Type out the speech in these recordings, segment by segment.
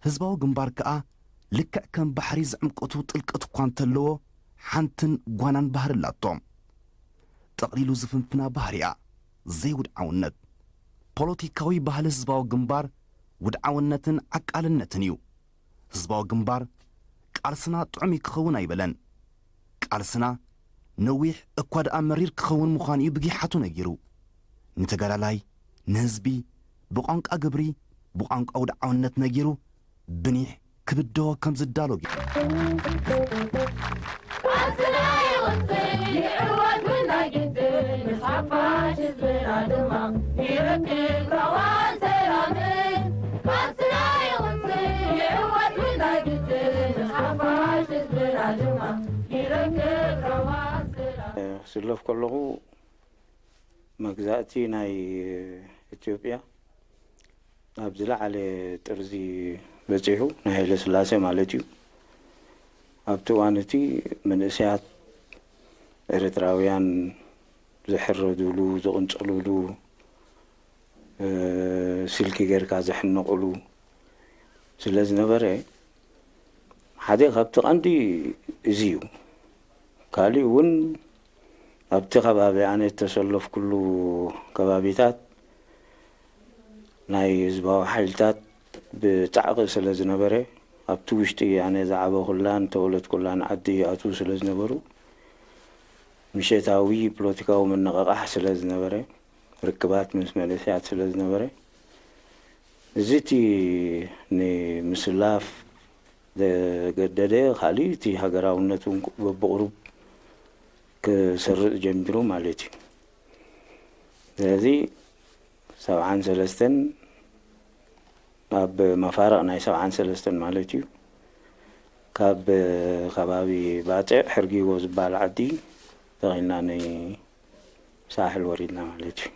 ህዝባዊ ግንባር ከኣ ልክዕ ከም ባሕሪ ዝዕምቀቱ ጥልቀት እኳ እንተለዎ፣ ሓንትን ጓናን ባህሪ ኣላቶ። ጠቕሊሉ ዝፍንፍና ባህሪኣ፣ ዘይውድዓውነት። ፖለቲካዊ ባህሊ ህዝባዊ ግንባር ውድዓውነትን ዓቃልነትን እዩ። ህዝባዊ ግንባር ቃልስና ጥዑም እዩ ክኸውን ኣይበለን። ቃልስና ነዊሕ እኳ ደኣ መሪር ክኸውን ምዃኑ እዩ ብጊሓቱ ነጊሩ። ንተጋዳላይ፣ ንህዝቢ፣ ብቋንቋ ግብሪ፣ ብቋንቋ ውድዓውነት ነጊሩ፣ ብኒሕ ክብድሆ ከም ዝዳሎ ገይሩ። ቃልስና ይቕጽል፣ ይዕወት እውን ናይ ግድን፣ ምስ ሓፋሽ ህዝብና ድማ ይረክብ ራህዋን ሰላምን። ቃልስና ይቕጽል፣ ይዕወት እውን ናይ ግድን፣ ምስ ሓፋሽ ህዝብና ድማ ይረክብ ራህዋን ሰላምን። ክስለፍ ከለኹ መግዛእቲ ናይ ኢትዮጵያ ኣብ ዝለዓለ ጥርዚ በጺሑ፣ ናይ ሃይለ ስላሴ ማለት እዩ። ኣብቲ እዋን እቲ መንእሰያት ኤርትራውያን ዝሕረዱሉ፣ ዝቕንጸሉሉ፣ እ፣ ስልኪ ጌርካ ዝሕነቑሉ ስለ ዝነበረ፣ ሓደ ካብቲ ቀንዲ እዚ እዩ። ካሊእ እውን ኣብቲ ከባቢ ኣነ እተሰለፍኩሉ ከባቢታት ናይ ህዝባዊ ሓይልታት ብጻዕቂ ስለ ዝነበረ፣ ኣብቲ ውሽጢ ኣነ ዝዓበኹላን ዝተወለድኩላን ዓዲ ይኣትዉ ስለ ዝነበሩ፣ ምሸታዊ ፖለቲካዊ ምንቕቓሕ ስለ ዝነበረ፣ ርክባት ምስ መንእሰያት ስለ ዝነበረ፣ እዚ እቲ ንምስላፍ ዘገደደ፣ ካሊእ እቲ ሃገራውነት እውን በብቕሩብ ክሰርጽ ጀሚሩ ማለት እዩ። ስለዚ ሰብዓን ሰለስተን፣ ኣብ መፋርቕ ናይ ሰብዓን ሰለስተን ማለት እዩ፣ ካብ ከባቢ ባጽዕ ሕርጊጎ ዝበሃል ዓዲ ተኺልና ናይ ሳሕል ወሪድና ማለት እዩ።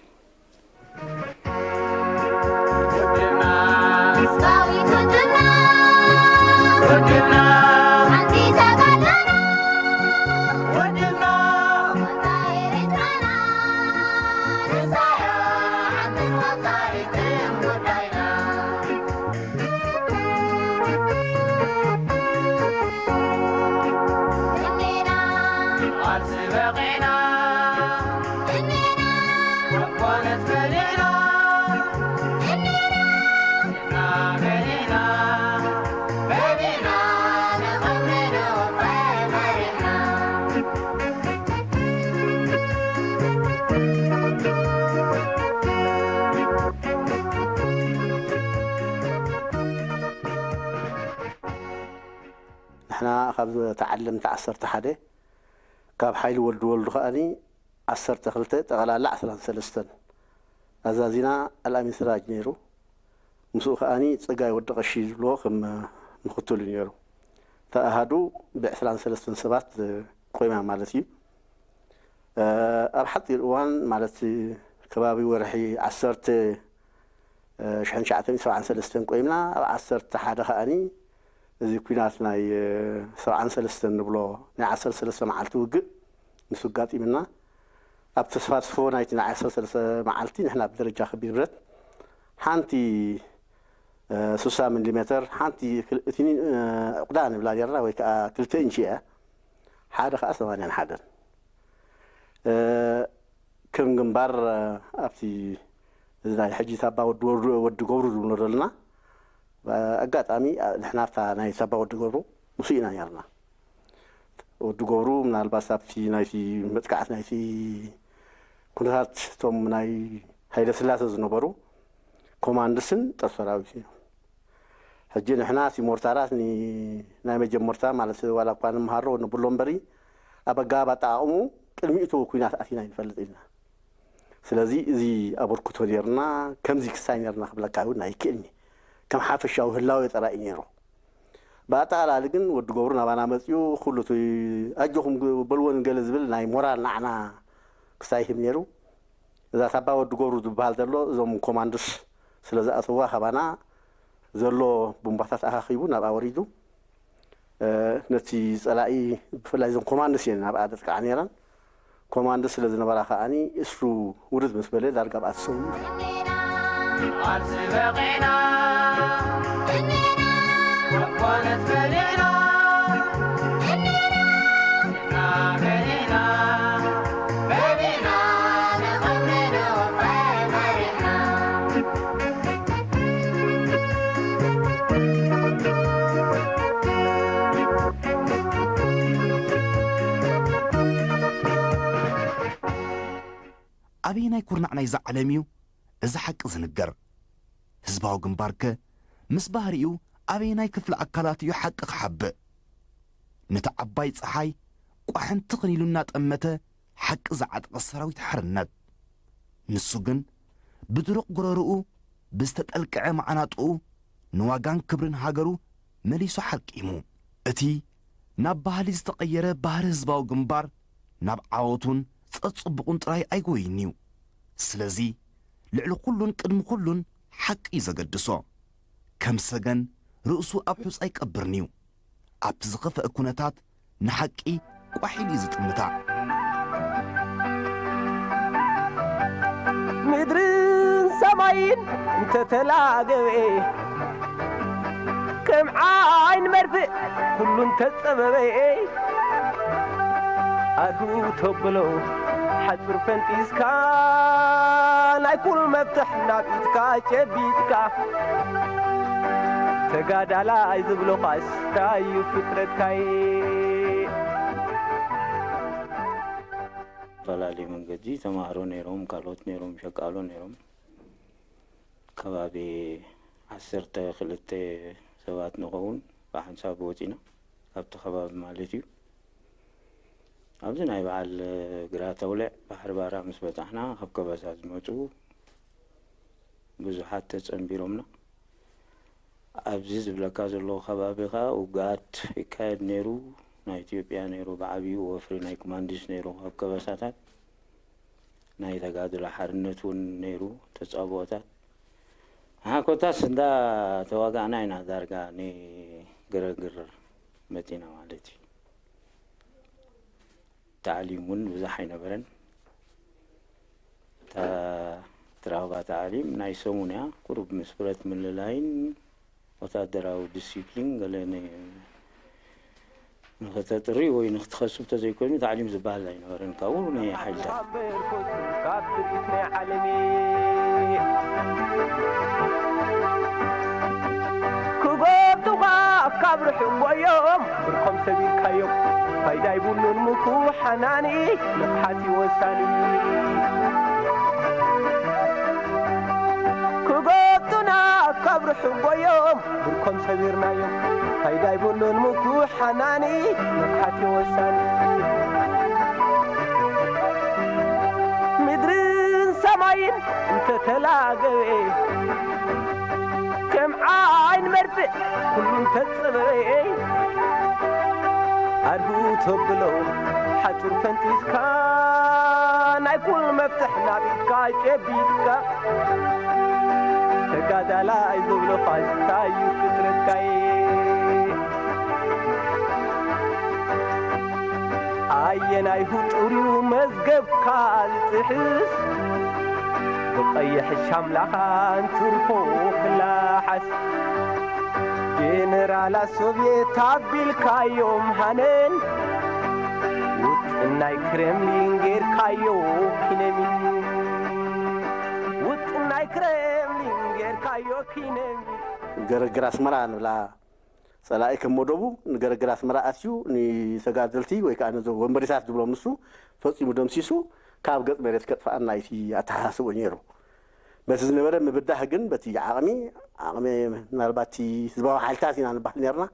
ህዝባዊት ውድብና፣ ውድብና፣ ሓንቲ ተጋድሎና፣ ውድብና፣ ወልቃይት ኤርትራና፣ ንሳዮ ሓንትን ወልቃይትን ጉዳይና። እኔና፣ ቃልሲ በቒዕና፣ እኔና፣ ወኮነት በሊዕና፣ እኔና፣ ስና በሊዕና፣ በሊዕና፣ ንኽብሪ ንወፈ መሪሕና። ንሕና ካብ ተዓለምቲ ዓሰርተ ሓደ፣ ካብ ሓይሊ ወዲ ወልዱ ከኣኒ ዓሰርተ ክልተ፣ ጠቕላላ ዓሰርተ ሰለስተ። ኣዛዚና ኣልኣሚን ስራጅ ነይሩ። ምስኡ ከኣኒ ጸጋይ ወዲ ቀሺ ዝብልዎ ከም ምኽትሉ ነይሩ። ተኣሃዱ ብዕስራን ሰለስተን ሰባት ቆይማ ማለት እዩ። እ፣ ኣብ ሓጺር እዋን ማለት ከባቢ ወርሒ ዓሰርተ፣ እ፣ ሽሕን ትሽዓተ ሚእትን ሰብዓን ሰለስተን ቆይምና፣ ኣብ ዓሰርተ ሓደ ከኣኒ እዚ ኲናት ናይ፣ እ፣ ሰብዓን ሰለስተን ንብሎ ናይ ዓሰርተ ሰለስተ መዓልቲ ውግእ ንሱ ኣጋጢምና። ኣብ ተሳትፎ ናይቲ ናይ ዓሰርተ ሰለስተ መዓልቲ ንሕና ብደረጃ ከቢድ ብረት ሓንቲ፣ እ፣ ስሳ ሚሊሜተር፣ ሓንቲ ክል-፣ እትኒ፣ እ፣ ዕቑዳ ንብላ ኔርና፣ ወይ ከኣ ክልተ ኢንቺ እያ። ሓደ ከኣ ሰማንያን ሓደን። እ፣ ከም ግንባር፣ እ፣ ኣብቲ እዚ ናይ ሕጂ ሳባ ወዲ ወሩ-፣ ወዲ ገብሩ ዝብሎ ዘለና፣ እ፣ ኣጋጣሚ፣ እ፣ ንሕና ኣብታ ናይ ሳባ ወዲ ገብሩ ምስኡ ኢና ኔርና። ወዲ ገብሩ ምናልባት ኣብቲ ናይቲ መጥቃዕቲ ናይቲ ኩነታት እቶም ናይ ሃይለ ስላሴ ዝነበሩ ኮማንድስን ጦር ሰራዊትን እዮም። ሕጂ ንሕና እቲ ሞርታራት ን-፣ ናይ መጀመርታ ማለት ዋላ እኳ ንምሃሮ ንብሎ እምበሪ፣ ኣብ ኣገባብ ኣጠቓቕሙ ቅድሚኡ እቲ ኲናት ኣቲና ኣይንፈልጥ ኢና። ስለዚ እዚ ኣበርክቶ ኔርና፣ ከምዚ ክሳይ ኔርና ክብለካ እውን ኣይክእልኒ። ከም ሓፈሻዊ ህላዌ ጥራይ እዩ ነይሩ። ብኣጠቓላሊ ግን ወዲ ገብሩ ናባና መጺኡ፣ ኩሉ እቲ ኣጆኹም ግ-፣ በልዎ ንገለ ዝብል ናይ ሞራል ናዕና ክሳይ ይህብ ነይሩ። እዛ ሳባ ወዲ ገብሩ ዝበሃል ዘሎ፣ እዞም ኮማንዶስ ስለ ዝኣተዋ፣ ካባና ዘሎ ቡምባታት ኣኻኺቡ ናብኣ ወሪዱ። እ፣ ነቲ ጸላኢ፣ ብፍላይ እዞም ኮማንዶስ እየን ናብኣ ዘጥቅዓ ነይረን። ኮማንዶ ስለ ዝነበራ ከኣኒ፣ እሱ ውርድ ምስ በለ ዳርጋ ብኣቲ ሰው እዩ። ቃልሲ በቒዕና፣ እኔና፣ ኮነት በሊዕና፣ እንዲና በሊዕና፣ በሊዕና ንኽብሪ ንወፍር መሪሕና። ኣበየናይ ኩርናዕ ናይዛ ዓለም እዩ እዚ ሓቂ ዝንገር? ህዝባዊ ግንባርከ ምስ ባህሪኡ ኣበየናይ ክፍሊ ኣካላት እዩ ሓቂ ክሓብእ? ነቲ ዓባይ ጸሓይ ቋሕንቲ ኽን ኢሉ እናጠመተ ሓቂ ዝዓጠቐ ሰራዊት ሓርነት። ንሱ ግን ብድሩቕ ጉረርኡ ብዝተጠልቅዐ መዓናጥኡ ንዋጋን ክብርን ሃገሩ መሊሱ ሓርቂሙ። እቲ ናብ ባህሊ ዝተቐየረ ባህሪ ህዝባዊ ግንባር ናብ ዓወቱን ጸጽቡቑን ጥራይ ኣይጎይን እዩ። ስለዚ ልዕሊ ኩሉን ቅድሚ ኩሉን ሓቂ እዩ ዘገድሶ። ከም ሰገን ርእሱ ኣብ ሑጻ ኣይቀብርን እዩ። ኣብቲ ዝኸፍአ ኩነታት ንሓቂ ቋሕ ኢሉ እዩ ዝጥምታ። ምድርን ሰማይን እንተተላገበ፣ ከም ዓይን መርፍእ ኩሉ እንተጸበበ፣ ኣድሁ ተብሎ ሓጹር ፈንጢስካ፣ ናይ ኩሉ መፍትሕ ናብ ኢድካ ጨቢጥካ፣ ተጋዳላይ ዝብሎኻስ እንታይ እዩ ፍጥረትካይ? ዝተፈላለዩ መንገዲ ተማሃሮ ነይሮም፣ ካልኦት ነይሮም፣ ሸቃሎ ነይሮም። ከባቢ ዓሰርተ ክልተ ሰባት ንኸውን ብሓንሳብ ወፂና፣ ካብቲ ከባቢ ማለት እዩ። ኣብዚ ናይ በዓል ግራ ተውልዕ ባሕሪ ባራ ምስ በፃሕና፣ ካብ ከበሳ ዝመፁ ብዙሓት ተፀንቢሮምና። ኣብዚ ዝብለካ ዘለኹ ከባቢ ኸኣ ውግኣት ይካየድ ነይሩ። ናይ ኢትዮጵያ ነይሩ፣ ብዓብዩ ወፍሪ ናይ ኮማንዲስ ነይሩ፣ ኣብ ከበሳታት ናይ ተጋድሎ ሓርነት እውን ነይሩ፣ ተጻብኦታት። ንሓኮታስ እንዳ ተዋጋእና ኢና ዳርጋ ንግርግር መጺና ማለት እዩ። ታዕሊም እውን ብዙሕ ኣይነበረን። እታ ትራባ ታዕሊም ናይ ሰሙን እያ። ቁሩብ ምስ ብረት ምልላይን ወታደራዊ ዲሲፕሊን ገለ ን-፣ ንኽተጥሪ ወይ ንኽትኸሱ ተዘይኮይኑ ታዕሊም ዝበሃል ኣይነበረን። ካብኡ ናይ ሓይልታት ካብ ትርኢት ናይ ዓለሚ ክጎብጡኻ ካብ ርሑቕ ጎዮም ብርኮም ሰቢርካዮም። ፋይዳ ይብሉን ምኩሓናኒ ንቕሓት እዩ ወሳኒ። ክጎብጡና ካብ ርሑቕ ጎዮም ብርኮም ሰቢርናዮም። ፋይዳ ይብሉን ምኩሓናኒ ንቕሓት እዩ ወሳኒ። ምድርን ሰማይን እንተተላገበ፣ ከም ዓይን መርፍእ ኩሉ እንተጸበበ፣ ኣድሁ ተብሎ ሓጹር ፈንጢስካ፣ ናይ ኩሉ መፍትሕ ናብ ኢድካ ጨቢጥካ፣ ተጋዳላይ ዝብሎ ፋሽስታይ እዩ ፍጥረትካይ። ኣየናይ ህጡር እዩ መዝገብካ ዝጥሕስ፣ ብቐይሕ ሻምላኻ እንትርፎ ክላሓስ። ጀነራላት ሶቭየት ኣቢልካዮም ሃነን፣ ውጥን ናይ ክሬምሊን ጌርካዮ ኪነሚን። ውጥን ናይ ክሬምሊን ጌርካዮ ኪነሚን። ገረግር ኣስመራ ንብላ ጸላኢ ከም መደቡ ንገረግር ኣስመራ ኣትዩ ንተጋደልቲ ወይ ከኣ ነዞም ወንበዴታት ዝብሎም ንሱ ፈጺሙ ደምሲሱ ካብ ገጽ መሬት ከጥፍኣና እዩ እቲ ኣተሓሳስብኡ ነይሩ። በቲ ዝነበረ ምብዳህ ግን በቲ ዓቕሚ፣ ዓቕሚ ምናልባት እቲ ህዝባዊ ሓይልታት ኢና ንበሃል ነርና።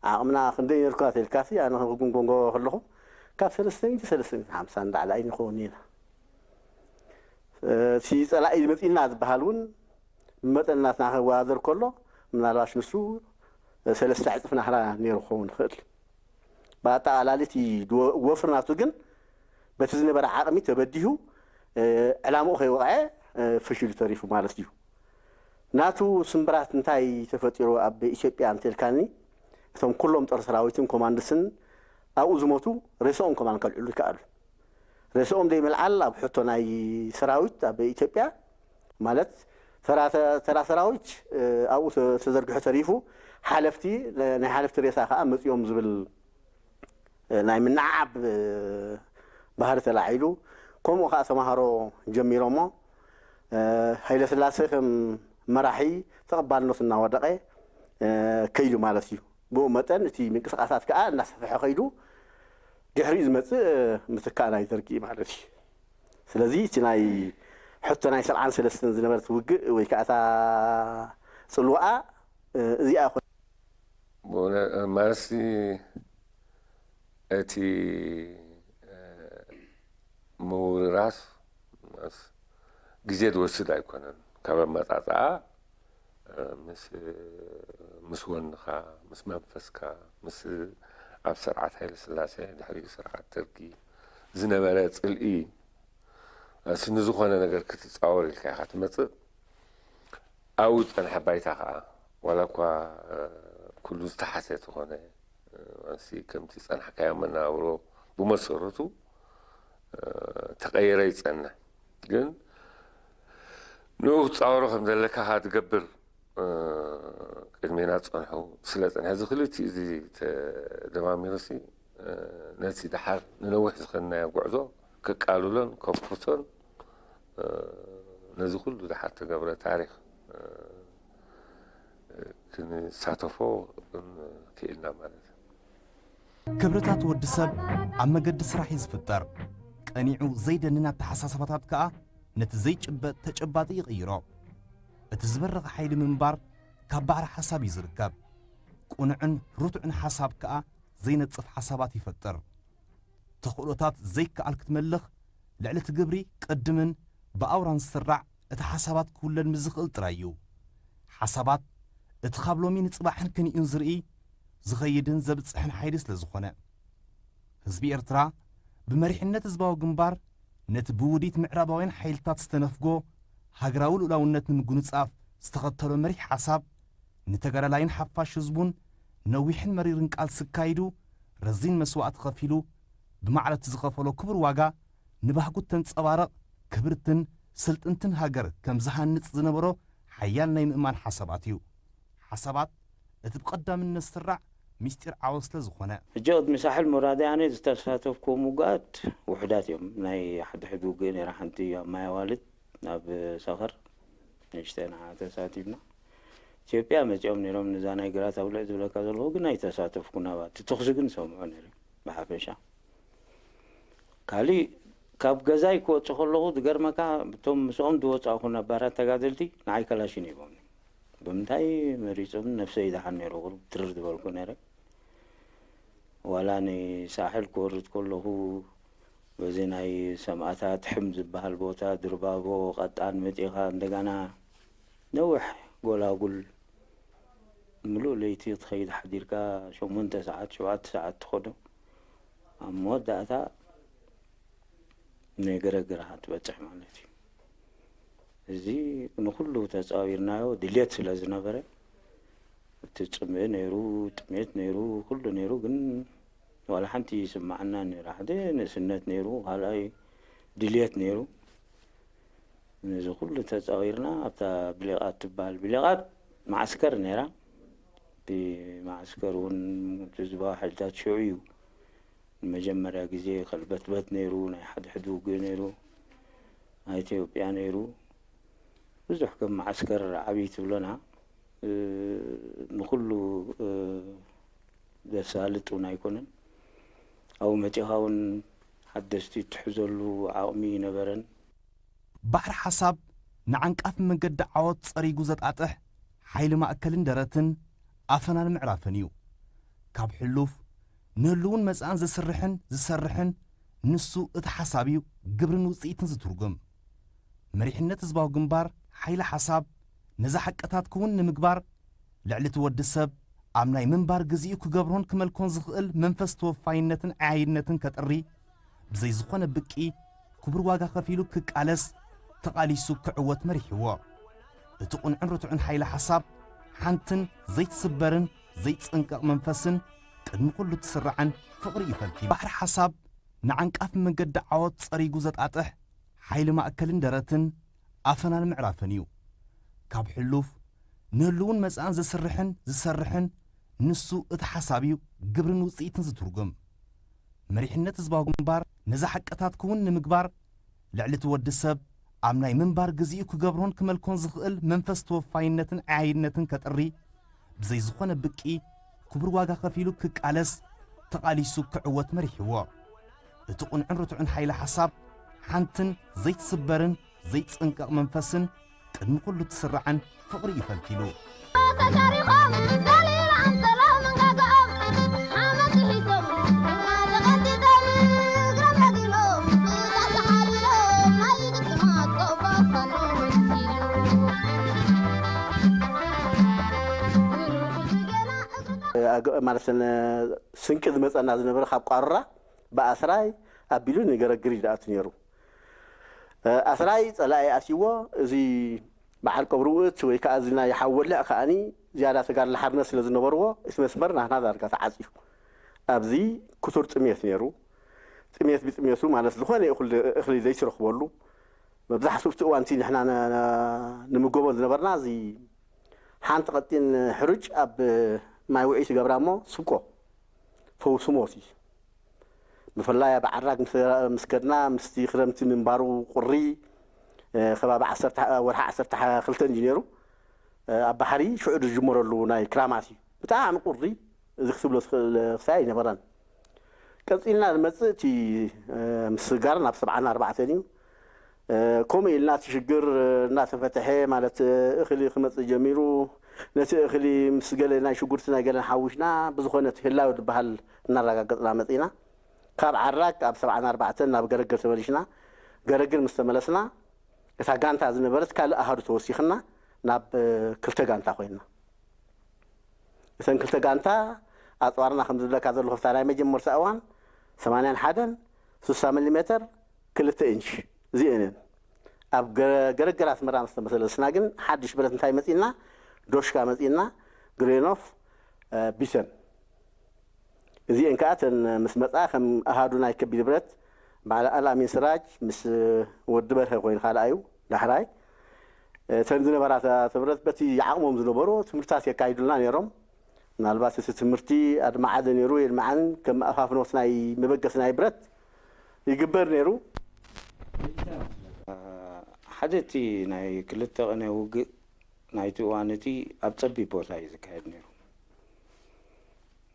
ዓቕምና ክንደይ ነርኩና ተልካሲ ኣነ ክጉንጎንጎ ከለኹ ካብ ሰለስተ ሚእቲ ሰለስተ ሚእቲ ሓምሳ ንላዕሊ ኣይንኸውን ኢና። እቲ ጸላኢ መጺእና ዝበሃል እውን ብመጠን ናትና ክወዳደር ከሎ ምናልባሽ ንሱ ሰለስተ ዕጽፍ ናህራ ነይሩ ክኸውን ይኽእል። ብኣጠቓላሊ እቲ ድወ-፣ ወፍሪ ናቱ ግን በቲ ዝነበረ ዓቕሚ ተበዲሁ፣ እ፣ ዕላምኡ ከይወቕዐ፣ እ፣ ፍሽሉ ተሪፉ ማለት እዩ። ናቱ ስምብራት እንታይ ተፈጢሩ ኣብ ኢትዮጵያ እንተልካኒ፣ እቶም ኩሎም ጦር ሰራዊትን ኮማንድስን ኣብኡ ዝሞቱ ሬስኦም ከማን ከልዕሉ ይከኣሉ። ሬስኦም ዘይምልዓል ኣብ ሕቶ ናይ ሰራዊት ኣብ ኢትዮጵያ ማለት ተራ፣ ተራ ሰራዊት፣ እ፣ ኣብኡ ተ-፣ ተዘርግሑ ተሪፉ፣ ሓለፍቲ፣ ናይ ሓለፍቲ ሬሳ ከዓ መፅዮም ዝብል ናይ ምንዓዓብ ባህሪ ተላዒሉ። ከምኡ ከዓ ተምሃሮ ጀሚሮሞ። ሃይለስላሴ ከም መራሒ ተቐባልነቱ እናወደቐ ከይዱ ማለት እዩ። ብኡ መጠን እቲ ምንቅስቃሳት ከዓ እናሰፍሐ ከይዱ ድሕሪኡ ዝመፅእ ምትካእ ናይ ደርጊ ማለት እዩ። ስለዚ እቲ ናይ ሕቶ ናይ ሰብዓን ሰለስተን ዝነበረት ውግእ ወይ ከዓ እታ ፅልዋኣ እዚኣ ኮ ማለትሲ እቲ ምውርራስ ግዜ ዝወስድ ኣይኮነን። ካብ ኣመፃፅኣ ምስ ምስ ወንኻ፣ ምስ መንፈስካ፣ ምስ ኣብ ስርዓት ሃይለ ስላሴ ድሕሪኡ ስርዓት ደርጊ ዝነበረ ፅልኢ ንዝኾነ ነገር ክትፃወር ኢልካ ኢኻ ትመፅእ። ኣብኡ ዝፀንሐ ባይታ ከዓ ዋላ እኳ ኩሉ ዝተሓተ ተኾነ፣ ዋንሲ ከምቲ ዝፀናሕካዮ መነባብሮ ብመሰረቱ ተቐየረ ይፀንሕ። ግን ንኡ ክትፃወሮ ከም ዘለካ ከዓ ትገብር ቅድሜና ዝፀንሑ ስለ ዝፀንሐ፣ እዚ ክልቲኡ እዚ ተደማሚሩሲ ነቲ ደሓር ንነዊሕ ዝኸድናዮ ጉዕዞ ከቃልሎን ከብኩሶን ነዚ ኩሉ ደሓር ተገብረ ታሪኽ ክንሳተፎ ክኢልና ማለት እዩ። ክብርታት ወዲ ሰብ ኣብ መገዲ ስራሕ እዩ ዝፍጠር። ቀኒዑ ዘይደንን ኣተሓሳስባታት ከኣ ነቲ ዘይጭበጥ ተጨባጢ ይቕይሮ። እቲ ዝበረኸ ሓይሊ ምንባር ካብ ባሕሪ ሓሳብ እዩ ዝርከብ። ቅኑዕን ርቱዕን ሓሳብ ከኣ ዘይነጽፍ ሓሳባት ይፈጥር። ተኽእሎታት ዘይከኣል ክትመልኽ ልዕሊ እቲ ግብሪ ቅድምን ብኣውራን ዝስራዕ እቲ ሓሳባት ክውለድ ምስ ዝኽእል ጥራይ እዩ። ሓሳባት እቲ ካብ ሎሚ ንጽባሕን ክንዩን ዝርኢ ዝኸይድን ዘብጽሕን ሓይሊ ስለ ዝኾነ። ህዝቢ ኤርትራ ብመሪሕነት ህዝባዊ ግንባር ነቲ ብውዲት ምዕራባውያን ሓይልታት ዝተነፍጎ ሃገራዊ ልኡላውነት ንምጉንጻፍ ዝተኸተሎ መሪሕ ሓሳብ ንተጋዳላይን ሓፋሽ ህዝቡን ነዊሕን መሪርን ቃልሲ ኣካይዱ ረዚን መስዋእቲ ከፊሉ ብማዕረ እቲ ዝኸፈሎ ክቡር ዋጋ ንባህጉ እተንጸባርቕ ክብርትን ስልጥንትን ሃገር ከም ዝሃንጽ ዝነበሮ ሓያል ናይ ምእማን ሓሳባት እዩ። ሓሳባት እቲ ብቐዳምነት ዝስራዕ ምስጢር ዓወት ስለ ዝኾነ። ሕጂ ቅድሚ ሳሕል ሙራደይ ኣነ ዝተሳተፍኩዎም ውግኣት ውሑዳት እዮም። ናይ ሓድሕድ ውግእ ነይራ ሓንቲ ኣብ ማይ ኣዋልድ ኣብ ሰኸር ንእሽተይ ንዓ ተሳቲፍና። ኢትዮጵያ መፂኦም ነይሮም ነዛ ናይ ግራት ኣውልዕ ዝብለካ ዘለኹ ግን ኣይተሳተፍኩን። ኣብኣ እቲ ተኹሲ ግን ሰምዖ ነይረ ብሓፈሻ። ካሊእ ካብ ገዛይ ክወፅእ ከለኹ ዝገርመካ እቶም ምስኦም ዝወፃእኹ ነባራት ተጋደልቲ ንዓይ ከላሽን ሂቦምኒ። ብምንታይ መሪፆም ነብሰይ ይደሓን ነይረ ቁሩብ ትርር ዝበልኩ ነይረ። ዋላ ንሳሕል ክወርድ ከለኹ በዚ ናይ ሰማእታት ሕም ዝበሃል ቦታ ድርባጎ ቀጣን መፂኻ እንደገና ነዊሕ ጎላጉል ምሉእ ለይቲ ክትኸይድ ሓዲርካ ሸሞንተ ሰዓት ሸውዓተ ሰዓት ትኸዶ ኣብ መወዳእታ ናይ ገረግርኻ ትበፅሕ ማለት እዩ። እዚ ንኩሉ ተፃዊርናዮ ድልየት ስለ ዝነበረ እቲ ፅምኢ ነይሩ፣ ጥሜት ነይሩ፣ ኩሉ ነይሩ ግን ዋላ ሓንቲ ይስማዓና ነይሩ። ሓደ ንእስነት ነይሩ፣ ካልኣይ ድልየት ነይሩ። ነዚ ኩሉ ተፃዊርና ኣብታ ብሌቓት ትበሃል ብሌቓት ማዓስከር ነይራ። እቲ ማዓስከር እውን ህዝባዊ ሓይልታት ሽዑ እዩ ንመጀመርያ ግዜ ከልበትበት ነይሩ፣ ናይ ሓድሕድ ውግእ ነይሩ፣ ናይ ኢትዮጵያ ነይሩ። ብዙሕ ከም ማዓስከር ዓብዪ ትብሎና ንኹሉ ዘሳልጥ እውን ኣይኮነን። ኣብኡ መፂኻ እውን ሓደስቲ እትሕዘሉ ዓቕሚ ይነበረን። ባሕሪ ሓሳብ ንዓንቃፊ መገዲ ዓወት ጸሪጉ ዘጣጥሕ ሓይሊ ማእከልን ደረትን ኣፈናን ምዕራፍን እዩ። ካብ ሕሉፍ ንህልውን መጻእን ዘስርሕን ዝሰርሕን ንሱ እቲ ሓሳብ እዩ ግብርን ውጽኢትን ዝትርጉም። መሪሕነት ህዝባዊ ግንባር ሓይሊ ሓሳብ ነዚ ሓቅታት ክውን ንምግባር ልዕሊ እቲ ወዲ ሰብ ኣብ ናይ ምንባር ግዚኡ ክገብሮን ክመልኮን ዝኽእል መንፈስ ተወፋይነትን ዓያይነትን ከጥሪ ብዘይ ዝኾነ ብቂ ክቡር ዋጋ ከፊሉ ክቃለስ ተቓሊሱ ክዕወት መሪሕዎ። እቲ ቁንዕን ርቱዕን ሓይሊ ሓሳብ ሓንትን ዘይትስበርን ዘይትጸንቀቕ መንፈስን ቅድሚ ኩሉ ትስራዕን ፍቕሪ እዩ ፈልፊሉ። ባሕሪ ሓሳብ ንዓንቃፊ መገዲ ዓወት ጸሪጉ ዘጣጥሕ ሓይሊ ማእከልን ደረትን ኣፈናን ምዕራፍን እዩ። ካብ ሕሉፍ ንህልውን መጻእን ዘስርሕን ዝሰርሕን ንሱ እቲ ሓሳብ እዩ ግብርን ውጽኢትን ዝትርጉም። መሪሕነት ህዝባዊ ግንባር ነዚ ሓቅታት ክውን ንምግባር ልዕሊ እቲ ወዲ ሰብ ኣብ ናይ ምንባር ግዜኡ ክገብሮን ክመልኮን ዝኽእል መንፈስ ተወፋይነትን ዓያይነትን ከጥሪ ብዘይ ዝኾነ ብቂ ክቡር ዋጋ ከፊሉ ክቃለስ ተቓሊሱ ክዕወት መሪሕዎ። እቲ ቕኑዕን ርቱዕን ሓይሊ ሓሳብ ሓንትን ዘይትስበርን ዘይትጽንቀቕ መንፈስን ቅድሚ ኩሉ ትስራዕን ፍቕሪ እዩ ፈልፊሉ። ተሻሪኾም ዘሊሉ ኣንሰሎም መንጋጋኦም ሓመድ ስሒቶም ተቐንጢጦም እግሮም ረጊሞም ተተሓቢሎም ናይ ግጥማት ቆቦ ፈኖም ኢሉ ኣገ- ማለት ነ- ስንቂ ዝመፀና ዝነበረ ካብ ቋሩራ ብኣስራይ ኣቢሉ ንገረግር እዩ ዝኣቱ ነይሩ። ኣስራይ ፀላኢ ኣትይዎ። እዚ በዓል ቀብሪ ውእት ወይ ከዓ እዚ ናይ ሓወልዕ ከዓኒ ዝያዳ ተጋድሎ ሓርነት ስለ ዝነበርዎ እቲ መስመር ናህና ዳርጋ ተዓፅዩ። ኣብዚ ክቱር ጥሜት ነይሩ። ጥሜት ብጥሜቱ ማለት ዝኾነ እኹል እኽሊ ዘይትረኽበሉ መብዛሕትኡ እቲ እዋንቲ ንሕና ነ- ነ- ንምገቦ ዝነበርና እዚ ሓንቲ ቀጢን ሕሩጭ ኣብ ማይ ውዒ ትገብራ እሞ ስብቆ ፈውሲ ሞት እዩ። ብፍላይ ኣብ ዓራግ ምስ ምስ ከድና ምስቲ ክረምቲ ምንባሩ ቁሪ ከባቢ ዓሰርተ ወርሒ ዓሰርተ ክልተ እንጂ ነይሩ። ኣብ ባሕሪ ሽዑ ዝጅመረሉ ናይ ክራማት እዩ። ብጣዕሚ ቁሪ እዚ ክትብሎ ትኽእል ክሳይ ኣይነበረን። ቀፂልና ንመፅእ እቲ ምስጋር ናብ ሰብዓን ኣርባዕተን እዩ። ከምኡ ኢልና እቲ ሽግር እናተፈተሐ ማለት እኽሊ ክመፅእ ጀሚሩ። ነቲ እኽሊ ምስ ገለ ናይ ሽጉርቲ ናይ ገለን ሓዊስና ብዝኾነ እቲ ህላዊ ዝበሃል እናረጋገፅና መፂና። ካብ ዓራግ ኣብ ሰብዓን ኣርባዕተን ናብ ገረግር ተመሊስና። ገረግር ምስ ተመለስና እታ ጋንታ ዝነበረት ካልእ ኣሃዱ ተወሲኽና ናብ ክልተ ጋንታ ኮይንና። እተን ክልተ ጋንታ ኣፅዋርና ከም ዝብለካ ዘለኹ ፍታ ናይ መጀመርታ እዋን ሰማንያን ሓደን ስሳ ሚሊ ሜተር ክልተ ኢንች እዚአን እየን። ኣብ ገ- ገረገር ኣስመራ ምስ ተመሰለስና ግን ሓድሽ ብረት እንታይ መፂና? ዶሽካ መፂና፣ ግሬኖፍ ቢተን። እዚአን ከዓ እተን ምስ መፃ ከም ኣሃዱ ናይ ከቢድ ብረት በዓል ኣልኣሚን ስራጅ ምስ ወዲ በርሀ ኮይኑ ካልኣዩ ዳሕራይ እተን ዝነበራ ተብረት በቲ ዓቕሞም ዝነበሩ ትምህርታት የካይዱልና ነይሮም። ምናልባት እቲ ትምህርቲ ኣድማዓደ ነይሩ የድማዓን ከም ኣፋፍኖት ናይ መበገሲ ናይ ብረት ይግበር ነይሩ። ሓደ እቲ ናይ ክልተ ቅነ ውግእ ናይቲ እዋን እቲ ኣብ ጸቢብ ቦታ እዩ ዝካየድ ነይሩ።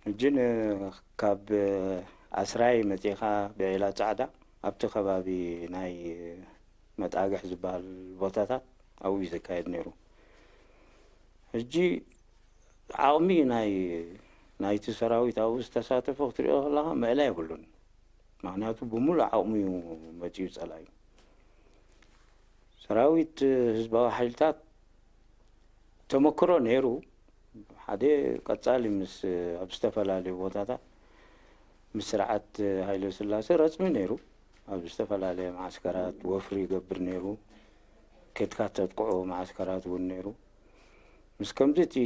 ሕጂ ን- ካብ ኣስራይ መጺኻ ብዒላ ጻዕዳ ኣብቲ ከባቢ ናይ መጣግሕ ዝበሃል ቦታታት ኣብኡ እዩ ዝካየድ ነይሩ። ሕጂ ዓቕሚ ናይ ናይቲ ሰራዊት ኣብኡ ዝተሳተፎ ክትሪኦ ከለኻ መእላ የብሉን። ምክንያቱ ብምሉእ ዓቕሙ እዩ መፂኡ ፀላኢ። ሰራዊት ህዝባዊ ሓይልታት ተመክሮ ነይሩ። ሓደ ቀጻሊ ምስ ኣብ ዝተፈላለዩ ቦታታት ምስ ስርዓት ሃይለ ስላሴ ረፅሚ ነይሩ። ኣብ ዝተፈላለየ መዓስከራት ወፍሪ ይገብር ነይሩ። ኬድካ ተጥቅዖ መዓስከራት እውን ነይሩ። ምስ ከምዚ እቲ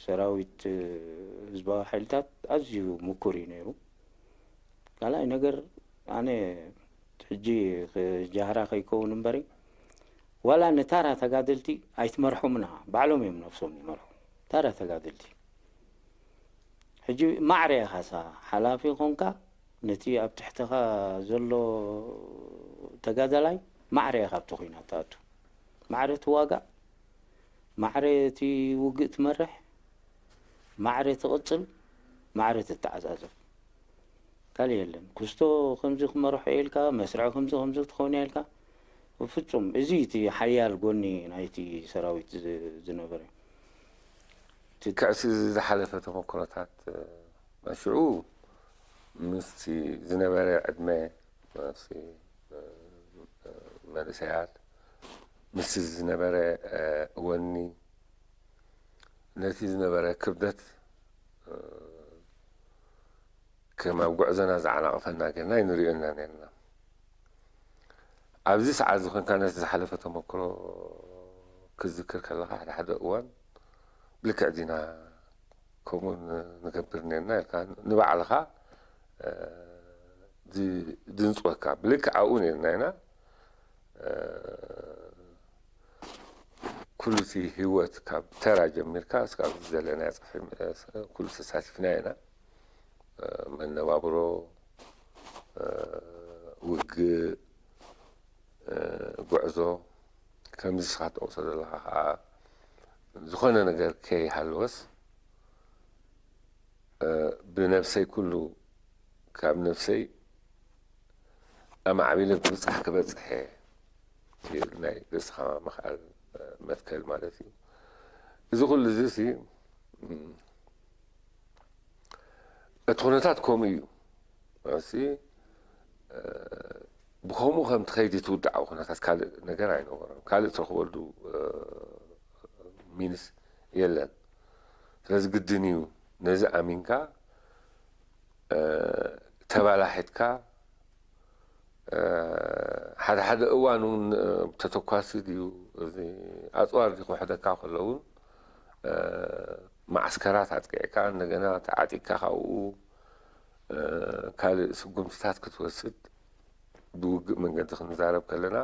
ሰራዊት ህዝባዊ ሓይልታት ኣዝዩ ምኩር እዩ ነይሩ። ካልኣይ ነገር ኣነ ሕጂ ጃህራ ከይከውን እምበሪ ዋላ ንታራ ተጋደልቲ ኣይትመርሖምን ኢኻ። ባዕሎም እዮም ነብሶም ዝመርሑ ታራ ተጋደልቲ። ሕጂ ማዕረ ኢኻ ሳ ሓላፊ ኮንካ ነቲ ኣብ ትሕተኻ ዘሎ ተጋዳላይ ማዕረ ኢኻ ኣብቲ ኹናት ትኣቱ። ማዕረ ትዋጋእ፣ ማዕረ እቲ ውግእ ትመርሕ፣ ማዕረ ትቕጽል፣ ማዕረ ትተዓጻጸፍ። ካልእ የለን። ኩስቶ ከምዚ ክመርሖ ኢልካ፣ መስርዕ ከምዚ ከምዚ ክትኾን ኢልካ፣ ብፍጹም እዚ እቲ ሓያል ጎኒ ናይቲ ሰራዊት ዝ- ዝነበረ። እቲ ክዕሲ ዝሓለፈ ተመክሮታት ሽዑ ምስቲ ዝነበረ ዕድመ ምስቲ መንእሰያት ምስቲ ዝነበረ ወኒ ነቲ ዝነበረ ክብደት ከም ኣብ ጉዕዞና ዝዓናቕፈና ጌርና ኣይንሪኦና ነርና። ኣብዚ ሰዓት እዚ ኮንካ ነቲ ዝሓለፈ ተመክሮ ክትዝክር ከለኻ ሓደ ሓደ እዋን ብልክዕ ዲና ከምኡ ንገብር ነርና ኢልካ ንባዕልኻ ድንፅወካ። ብልክዕ ኣብኡ ነርና ኢና። ኩሉ እቲ ህይወት ካብ ተራ ጀሚርካ እስካብ ዘለናዮ ጽፍሒ ኩሉ ተሳቲፍና ኢና። መነባብሮ፣ ውግእ፣ ጉዕዞ፣ ከምዚ ስኻ ትጠቕሶ ዘለኻ ከዓ ዝኾነ ነገር ከይሃለወስ ብነብሰይ ኩሉ ካብ ነብሰይ ኣማዕቢለ ብብጻሕ ክበጽሕ እየ። እቲ ናይ ርእስኻ ምኽኣል መትከል ማለት እዩ። እዚ ኩሉ እዚ ሲ እቲ ኩነታት ከምኡ እዩ። እሲ ብከምኡ ከም ትኸይድ ትውድዓዊ ኩነታት ካልእ ነገር ኣይነበሮን። ካልእ ትረኽበሉ ሚንስ የለን። ስለዚ ግድን እዩ ነዚ ኣሚንካ ተባላሒትካ ሓደ ሓደ እዋን እውን ተተኳሲ ድዩ እዚ ኣፅዋር ድዩ ክውሕደካ ከሎ እውን ማዓስከራት ኣጥቂዕካ እንደገና ተዓጢቅካ ካብኡ ካልእ ስጉምትታት ክትወስድ ብውግእ መንገዲ ክንዛረብ ከለና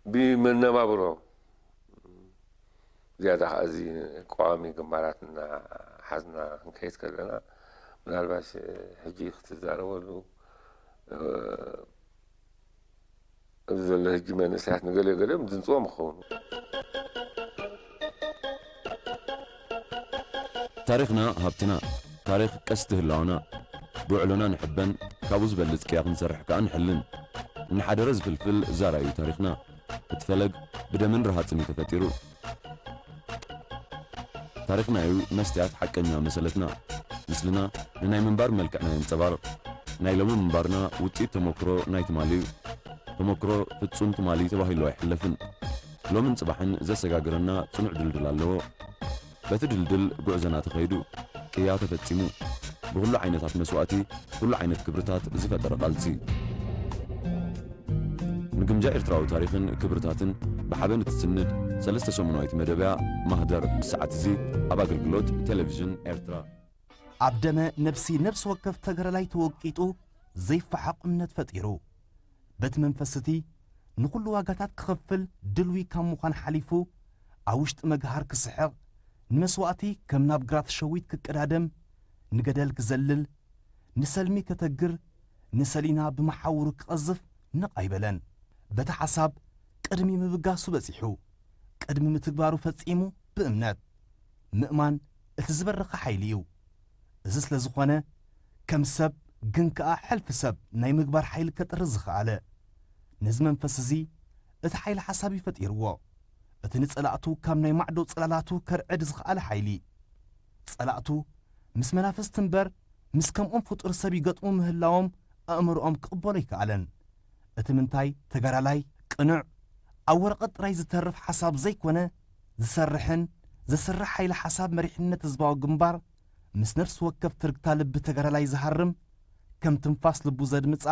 ብመነባብሮ ዝያዳ ከዓ እዚ ቀዋሚ ግንባራት እናሓዝና ክንከይድ ከለና ምናልባት ሕጂ ክትዛረበሉ እዚ ዘሎ ሕጂ መንእሰያት ንገለ ገለ ድንፅዎም ይኸውን። ታሪኽና ሃብትና፣ ታሪኽ ቀስቲ ህላወና። ብውዕሎና ንሕበን፣ ካብኡ ዝበልጽ ቅያ ክንሰርሕ ከኣ ንሕልን። እናሓደረ ዝፍልፍል ዛራ እዩ ታሪኽና። እቲ ፈለግ ብደምን ረሃጽን እዩ ተፈጢሩ። ታሪኽና እዩ መስትያት ሓቀኛ መሰለትና። ምስልና ንናይ ምንባር መልክዕና የንጸባርቕ። ናይ ሎሚ ምንባርና ውጽኢት ተመክሮ ናይ ትማሊ እዩ። ተመክሮ ፍጹም ትማሊ ተባሂሉ ኣይሕለፍን። ሎምን ጽባሕን ዘሰጋግረና ጽኑዕ ድልድል ኣለዎ። በቲ ድልድል ጉዕዞና ተኸይዱ፣ ቅያ ተፈጺሙ። ብኹሉ ዓይነታት መስዋእቲ፣ ኩሉ ዓይነት ክብርታት ዝፈጠረ ቃልሲ። ንግምጃ ኤርትራዊ ታሪኽን ክብርታትን ብሓበን እትስንድ ሰለስተ ሰሙናዊት መደብያ ማህደር ብሰዓት እዚ ኣብ ኣገልግሎት ቴሌቪዥን ኤርትራ። ኣብ ደመ ነብሲ ነብሲ ወከፍ ተጋዳላይ ተወቂጡ ዘይፋሓቕ እምነት ፈጢሩ። በቲ መንፈስ እቲ ንኹሉ ዋጋታት ክኸፍል ድልዊ ካብ ምዃን ሓሊፉ ኣብ ውሽጢ መግሃር ክስሕቕ፣ ንመስዋእቲ ከም ናብ ግራት ሸዊት ክቀዳደም፣ ንገደል ክዘልል፣ ንሰልሚ ከተግር፣ ንሰሊና ብመሓውሩ ክቐዝፍ ነቕ ኣይበለን። በቲ ሓሳብ ቅድሚ ምብጋሱ በጺሑ፣ ቅድሚ ምትግባሩ ፈጺሙ ብእምነት። ምእማን እቲ ዝበረኸ ሓይሊ እዩ። እዚ ስለ ዝኾነ ከም ሰብ ግን ከኣ ሕልፊ ሰብ ናይ ምግባር ሓይሊ ከጥሪ ዝኸኣለ። ነዚ መንፈስ እዚ እቲ ሓይሊ ሓሳብ እዩ ፈጢርዎ። እቲ ንጸላእቱ ካብ ናይ ማዕዶ ጽላላቱ ከርዕድ ዝኸኣለ ሓይሊ። ጸላእቱ ምስ መናፍስቲ እምበር ምስ ከምኦም ፍጡር ሰብ ይገጥሙ ምህላዎም ኣእምሮኦም ክቕበሎ ኣይከኣለን። እቲ ምንታይ ተጋዳላይ ቅኑዕ ኣብ ወረቐት ጥራይ ዝተርፍ ሓሳብ ዘይኮነ ዝሰርሕን ዘስርሕ ሓይሊ ሓሳብ መሪሕነት ህዝባዊ ግንባር ምስ ነፍሲ ወከፍ ትርግታ ልቢ ተጋዳላይ ዝሃርም ከም ትንፋስ ልቡ ዘድምጻ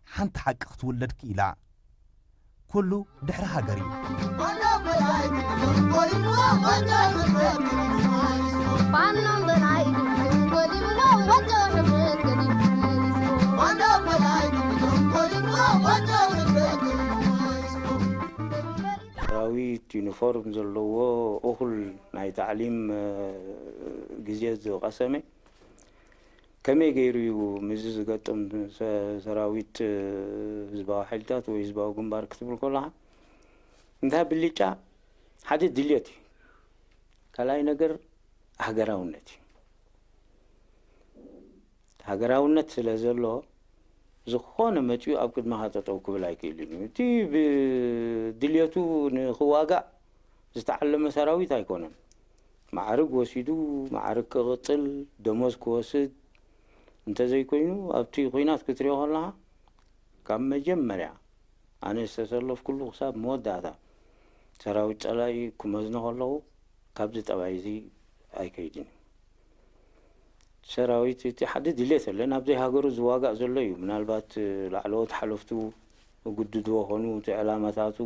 ሓንቲ ሓቂ ክትውለድ ክኢላ። ኩሉ ድሕሪ ሃገር እዩ። ሰራዊት ዩኒፎርም ዘለዎ እኹል ናይ ታዕሊም ግዜ ዝቐሰመ ከመይ ገይሩ እዩ ምስዚ ዝገጥም ሰራዊት ህዝባዊ ሓይልታት ወይ ህዝባዊ ግንባር ክትብል ከለኻ እንታይ ብልጫ ሓደ ድልየት እዩ። ካልኣይ ነገር ሃገራውነት እዩ። ሃገራውነት ስለ ዘሎ ዝኾነ መፂኡ ኣብ ቅድመኻ ጠጠው ክብል ኣይክእልን እዩ። እቲ ብድልየቱ ንክዋጋእ ዝተዓለመ ሰራዊት ኣይኮነን። ማዕርግ ወሲዱ ማዕርግ ክቕፅል ደሞዝ ክወስድ እንተዘይኮይኑ ኣብቲ ኹናት ክትሪኦ ከለኻ ካብ መጀመርያ ኣነ ዝተሰለፍኩሉ ክሳብ መወዳእታ ሰራዊት ፀላኢ ክመዝኖ ከለኹ ካብዚ ጠባይ እዚ ኣይከይድን እዩ። ሰራዊት እቲ ሓደ ድሌት ኣለ ናብ ዘይሃገሩ ዝዋጋእ ዘሎ እዩ። ምናልባት ላዕለዎት ሓለፍቱ ግድድዎ ኾኑ እቲ ዕላማታቱ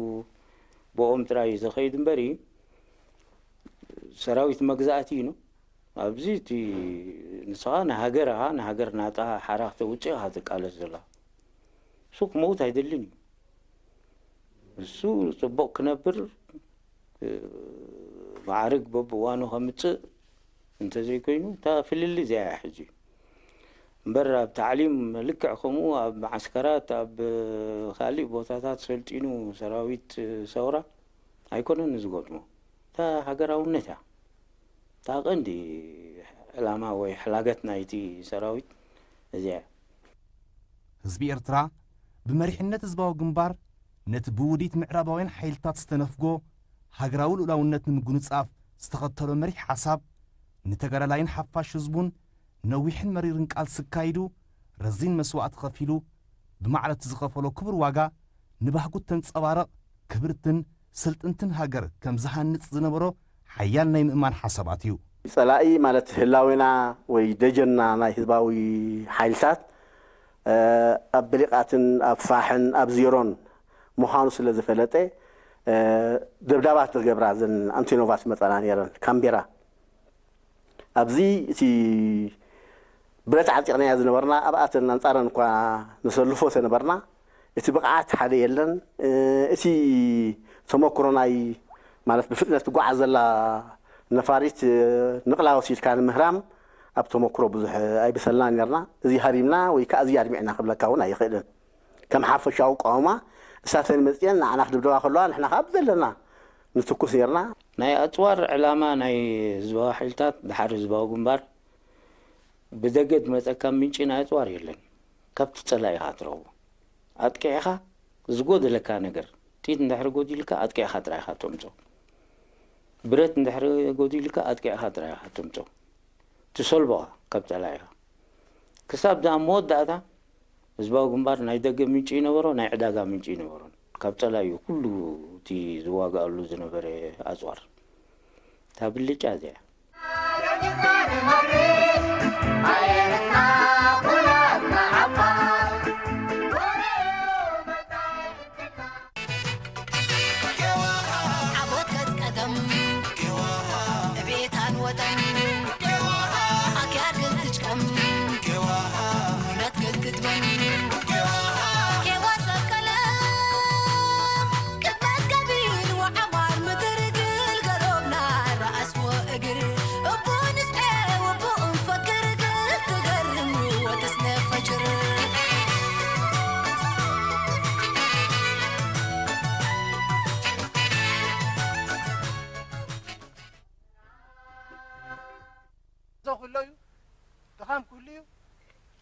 ብኦም ጥራይ እዩ ዘኸይድ እምበሪ ሰራዊት መግዛእቲ እዩ ነው። ኣብዚ እቲ ንስኻ ንሃገር ኢኻ ንሃገር ናጣ ሓራ ክተውፅእ ኢኻ ትቃለስ ዘላ። እሱ ክመውት ኣይደልን እዩ። እሱ ጽቡቕ ክነብር፣ እ፣ ማዕርግ በብእዋኑ ከምጽእ እንተዘይኮይኑ፣ እታ ፍልልይ እዚኣ እያ ሕጂ። እምበር ኣብ ታዕሊም ልክዕ ከምኡ ኣብ መዓስከራት፣ ኣብ ካልእ ቦታታት ሰልጢኑ ሰራዊት ሰውራ ኣይኮነን ዝገጥሞ። እታ ሃገራውነት እያ። እታ ቀንዲ ዕላማ ወይ ሕላገት ናይቲ ሰራዊት እዚኣ እያ። ህዝቢ ኤርትራ ብመሪሕነት ህዝባዊ ግንባር ነቲ ብውዲት ምዕራባውያን ሓይልታት ዝተነፍጎ ሃገራዊ ልኡላውነት ንምጉንጻፍ ዝተኸተሎ መሪሕ ሓሳብ፣ ንተጋዳላይን ሓፋሽ ህዝቡን ነዊሕን መሪርን ቃልሲ ኣካይዱ፣ ረዚን መስዋእቲ ከፊሉ፣ ብማዕረ እቲ ዝኸፈሎ ክቡር ዋጋ ንባህጉ እተንጸባርቕ ክብርትን ስልጥንትን ሃገር ከም ዝሃንጽ ዝነበሮ ሓያል ናይ ምእማን ሓሳባት እዩ። ጸላኢ ማለት ህላዌና ወይ ደጀንና ናይ ህዝባዊ ሓይልታት ኣብ ብሊቓትን ኣብ ፋሕን ኣብ ዜሮን ምዃኑ ስለ ዝፈለጠ ደብዳባት ዝገብራ እዘን ኣንቶኖቫ ዝመጻና ነይረን ካምቤራ ኣብዚ እቲ ብረት ዓጢቕናዮ ዝነበርና ኣብኣተን ኣንጻረን እኳ ነሰልፎ ተነበርና እቲ ብቕዓት ሓደ የለን እቲ ተመክሮ ናይ ማለት ብፍጥነት ትጓዓዝ ዘላ ነፋሪት ንቕላ ወሲድካ ንምህራም ኣብ ተመክሮ ብዙሕ ኣይበሰልናን ነርና እዚ ሃሪምና ወይ ከዓ እዚ ኣድሚዕና ክብለካ እውን ኣይኽእልን ከም ሓፈሻዊ ቃውማ እሳተን መፅየን ንዓና ክድብደባ ከለዋ ንሕና ከዓ ብዘለና ንትኩስ ነርና ናይ ኣፅዋር ዕላማ ናይ ህዝባዊ ሓይልታት ድሓር ህዝባዊ ግንባር ብደገ ዝመፀካ ምንጪ ናይ ኣፅዋር የለን ካብቲ ፀላኢኻ ትረኽቦ ኣጥቂዕኻ ዝጎደለካ ነገር ጥይት እንድሕሪ ጎዲልካ ኣጥቂዕኻ ጥራይ ኢኻ ተምፅኦ ብረት እንድሕሪ ጎዲልካ ኣጥቂዕካ ጥራይ ኢኻ ተምፅኦ ትሰልቦኻ ካብ ፀላኢኻ ክሳብ ዳ መወዳእታ ህዝባዊ ግንባር ናይ ደገ ምንጪ ይነበሮ ናይ ዕዳጋ ምንጪ ይነበሮን ካብ ፀላዩ ኩሉ እቲ ዝዋጋኣሉ ዝነበረ ኣፅዋር እታ ብልጫ እዚኣ ኩሎ እዩ ድኻም ኩሉ እዩ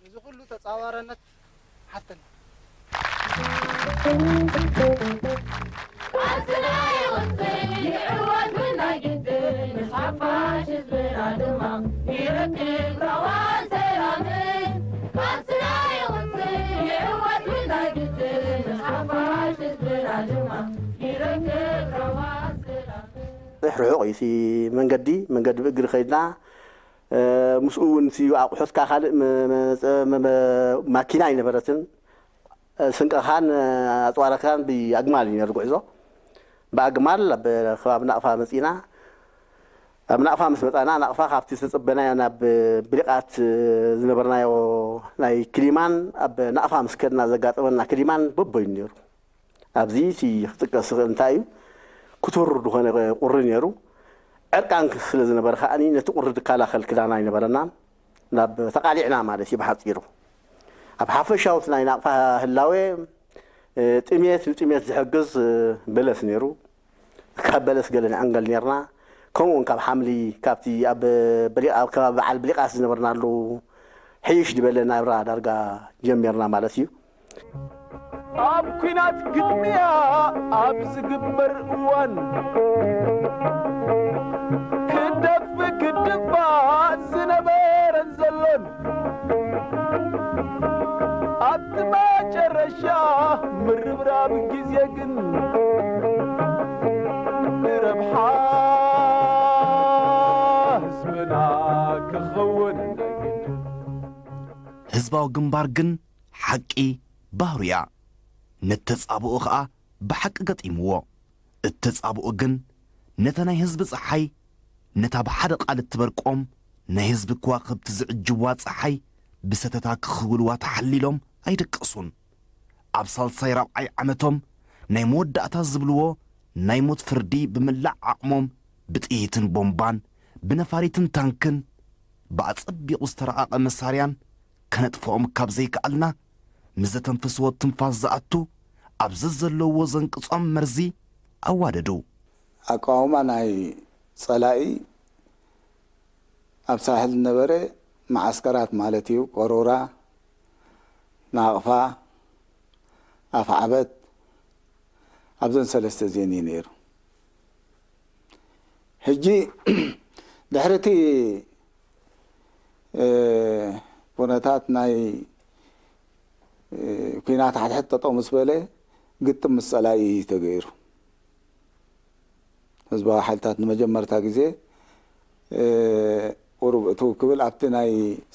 እዚ ኩሉ ተፃዋረነት ሓተና ቃልስና ይቕፅል ይዕወት ውን ናይ ግድን ምስ ሓፋሽ ህዝብና ድማ ይረክብ ራዋን ሰላምን ቃልስና ይቕፅል ይዕወት ውን ናይ ግድን ምስ ሓፋሽ ህዝብና ድማ ይረክብ ራዋን ሰላምን ርሑቕ እዩ እቲ መንገዲ መንገዲ ብእግሪ ከይድና ምስኡ እውን እቲ ኣቑሑትካ ካልእ ማኪና ኣይነበረትን ስንቅኻን ኣፅዋርካን ብኣግማል እዩ ነይሩ ጉዕዞ ብኣግማል ኣብ ከባቢ ናቕፋ መፂና ኣብ ናቕፋ ምስ መፃና ናቕፋ ካብቲ ዝተፀበናዮ ናብ ብሊቓት ዝነበርናዮ ናይ ክሊማን ኣብ ናቕፋ ምስ ከድና ዘጋጠመና ክሊማን በቦይ ነይሩ ኣብዚ እቲ ክጥቀስ ዝኽእል እንታይ እዩ ክቱር ዝኾነ ቁሪ ነይሩ ዕርቃን ስለ ዝነበረ ከዓኒ ነቲ ቁሪ ዝከላኸል ክዳን ኣይነበረናን ናብ ተቃሊዕና ማለት እዩ ብሓፂሩ ኣብ ሓፈሻውት ናይ ናቕፋ ህላዌ ጥሜት ንጥሜት ዝሕግዝ በለስ ነይሩ ካብ በለስ ገለ ንዕንገል ነርና ከምኡውን ካብ ሓምሊ ካብቲ ኣብ ኣብ ከባቢ በዓል ብሊቃት ዝነበርናሉ ሕይሽ ዝበለ ናብራ ዳርጋ ጀሚርና ማለት እዩ ኣብ ኲናት ግጥምያ ኣብ ዝግበር እዋን ክደፍ ክድፋእ ዝነበረን ዘሎን ኣብቲ መጨረሻ ምርብራብ ግዜ ግን ንረብሓ ህዝብና ክኸውን ናይ ግድን። ህዝባዊ ግንባር ግን ሓቂ ባህሩ እያ። ነቲ ተጻብኦ ኸኣ ብሓቂ ገጢምዎ። እቲ ተጻብኦ ግን ነታ ናይ ህዝቢ ጸሓይ፣ ነታ ብሓደ ቃል እትበርቆም ናይ ህዝቢ ከዋኽብቲ ዝዕጅብዋ ጸሓይ ብሰተታ ክኽውልዋ ተሓሊሎም ኣይደቀሱን። ኣብ ሳልሳይ ራብዓይ ዓመቶም ናይ መወዳእታ ዝብልዎ ናይ ሞት ፍርዲ ብመላእ ዓቕሞም ብጥይትን ቦምባን ብነፋሪትን ታንክን ብኣጸቢቑ ዝተረቐቐ መሳርያን ከነጥፍኦም ካብ ዘይከኣልና፣ ምስ ዘተንፍስዎ ትንፋስ ዝኣቱ ኣብ ዘዘለውዎ ዘንቅጾም መርዚ ኣዋደዱ። ኣቃውማ ናይ ጸላኢ ኣብ ሳሕል ዝነበረ መዓስከራት ማለት እዩ። ቆሮራ፣ ናቕፋ፣ ኣፍዓበት፣ ኣብዘን ሰለስተ እዚአን እዩ ነይሩ። ሕጂ ድሕሪ እቲ ኩነታት ናይ ኩናት ሓድሕድ ጠጠው ምስ በለ ግጥም ምስ ጸላኢ እዩ ተገይሩ። ህዝባዊ ሓይልታት ንመጀመርታ ግዜ ቁሩብ እትው ክብል ኣብቲ ናይ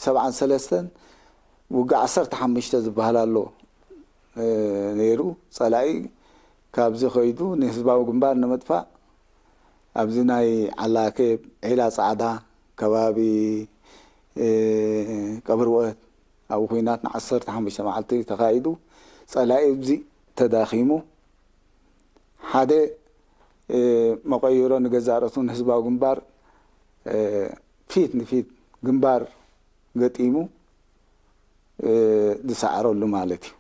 ሰብዓን ሰለስተን ውግእ ዓሰርተ ሓሙሽተ ዝበሃል ኣሎ ነይሩ። ጸላኢ ካብዚ ከይዱ ንህዝባዊ ግንባር ንምጥፋእ ኣብዚ ናይ ዓላኬብ፣ ዒላ ጻዕዳ፣ ከባቢ ቀብርወት ኣብኡ ኩናት ንዓሰርተ ሓሙሽተ መዓልቲ ተኻይዱ። ጸላኢ ኣብዚ ተዳኺሙ ሓደ መቐይሮ ንገዛእ ርእሱ ንህዝባዊ ግንባር ፊት ንፊት ግንባር ገጢሙ ዝሰዓረሉ ማለት እዩ።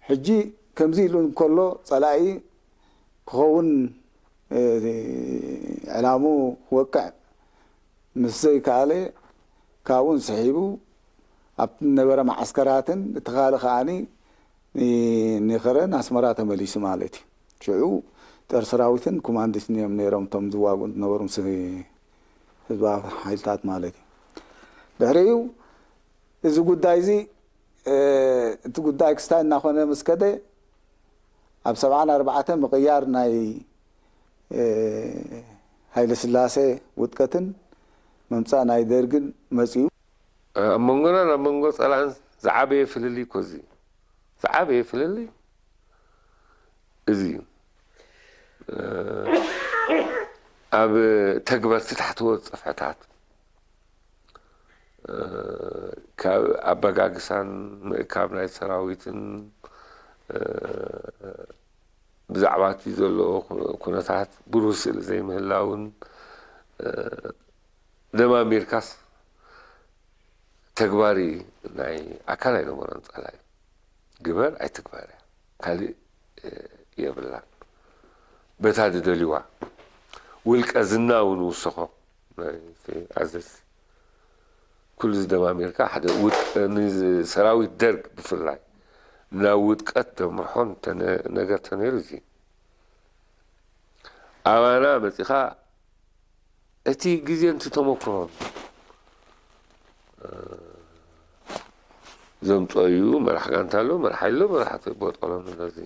ሕጂ ከምዚ ኢሉ እንከሎ ጸላኢ ክኸውን ዕላሙ ክወቅዕ ምስ ዘይከኣለ ካብኡን ስሒቡ ኣብቲ ዝነበረ መዓስከራትን እቲ ካልእ ከዓኒ ንኸረን ኣስመራ ተመሊሱ ማለት እዩ። ሽዑ ጦር ሰራዊትን ኮማንዶስን እዮም ነይሮም እቶም ዝዋግኡ ዝነበሩ ምስ ህዝባዊ ሓይልታት ማለት እዩ። ድሕሪኡ እዚ ጉዳይ እዚ እቲ ጉዳይ ክስታይ እናኾነ ምስ ከደ ኣብ ሰብዓን ኣርባዕተ ምቕያር ናይ ሃይለ ስላሴ ውድቀትን ምምፃእ ናይ ደርግን መፂኡ። ኣብ መንጎናን ኣብ መንጎ ፀላእን ዝዓበየ ፍልልይ እኮ እዚ ዝዓበየ ፍልልይ እዚ እዩ። ኣብ ተግበርቲ ታሕተዎት ፅፍሕታት ካብ ኣበጋግሳን ምእካብ ናይ ሰራዊትን ብዛዕባ እቲ ዘሎ ኩነታት ብሩህ ስእሊ ዘይምህላውን ደማሚርካስ ተግባሪ ናይ ኣካል ኣይነበሮን ጸላኢ። ግበር ኣይትግበር እያ። ካልእ የብላን። በታ ዝደልዋ ውልቀ ዝና እውን ውሰኾ ኣዘዝ ኩሉ ዝደማሚርካ ሓደ ሰራዊት ደርግ ብፍላይ ናብ ውድቀት ደምርሖ ነገር ተነይሩ እዚ ኣባና መፂኻ እቲ ግዜን እቲ ተመክሮን ዘምፀዩ መራሕ ጋንታ ኣሎ፣ መራሕ ኣሎ፣ መራሕ ቦጦሎ ነዚ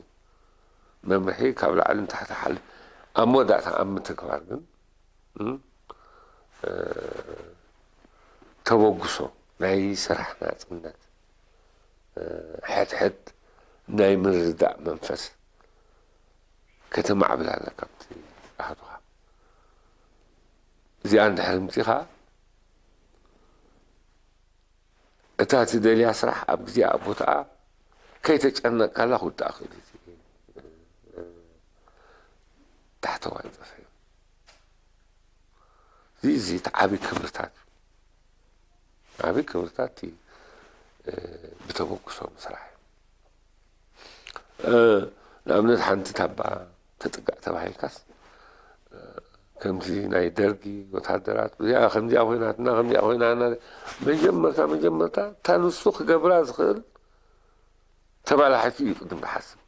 መምርሒ ካብ ላዕሊ ንታሕቲ ሓሊ ኣብ መወዳእታ ኣብ ምትግባር ግን ተበጉሶ ናይ ስራሕ ናፅነት ሕድሕድ ናይ ምርዳእ መንፈስ ከተማዕብል ኣለካ ኣብቲ ኣሃዱኻ። እዚኣ እንድሕር ምፂኻ እታ ትደልያ ስራሕ ኣብ ግዜ ኣብ ቦታኣ ከይተጨነቅካላ ክውዳእ ክእል እዩ። ታሕተዋይ ጠፍሑ እዚ እዚ እቲ ዓብዪ ክብርታት ዓብዪ ክብርታት እቲ ብተበግሶ ምስራሕ እዩ። ንኣብነት ሓንቲ ታባ ተጥቃዕ ተባሂልካስ ከምዚ ናይ ደርጊ ወታደራት እዚኣ ከምዚኣ ኮይናትና ከምዚኣ ኮይናና መጀመርታ መጀመርታ እታ ንሱ ክገብራ ዝኽእል ተባላሒቱ እዩ ቅድም ዝሓስብ።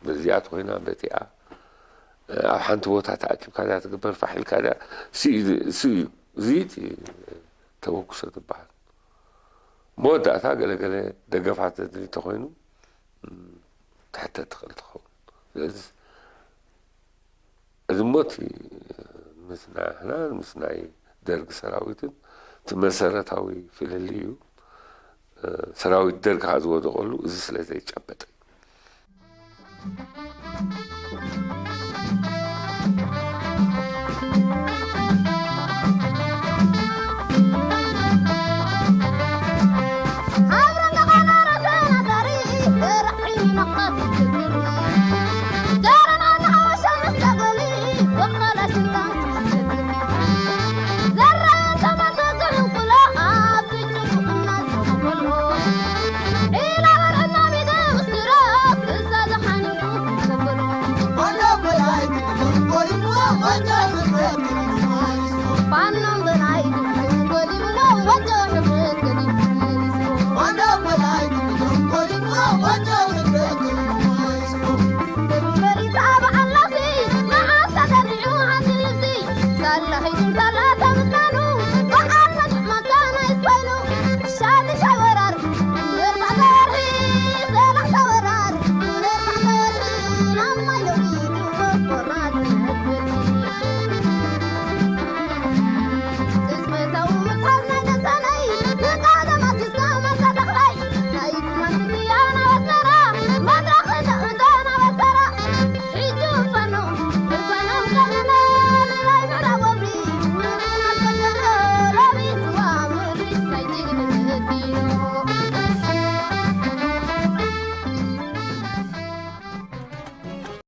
በዚኣ ኮይና በቲኣ ኣብ ሓንቲ ቦታ ተኣኪብካ ዳ ትግበር ፋሕ ኢልካ ዳ ስኡ እዩ እዚ ተበግሶ ትበሃል። መወዳእታ ገለገለ ደገፋት ዘድሊ ተኮይኑ ትሕተት ትኽእል ትኸውን። ስለዚ እዚ ሞት ምስ ናሕና ምስ ናይ ደርግ ሰራዊትን እቲ መሰረታዊ ፍልልይ እዩ። ሰራዊት ደርግ ከዓ ዝወደቀሉ እዚ ስለ ዘይጨበጠ እዩ። Adoro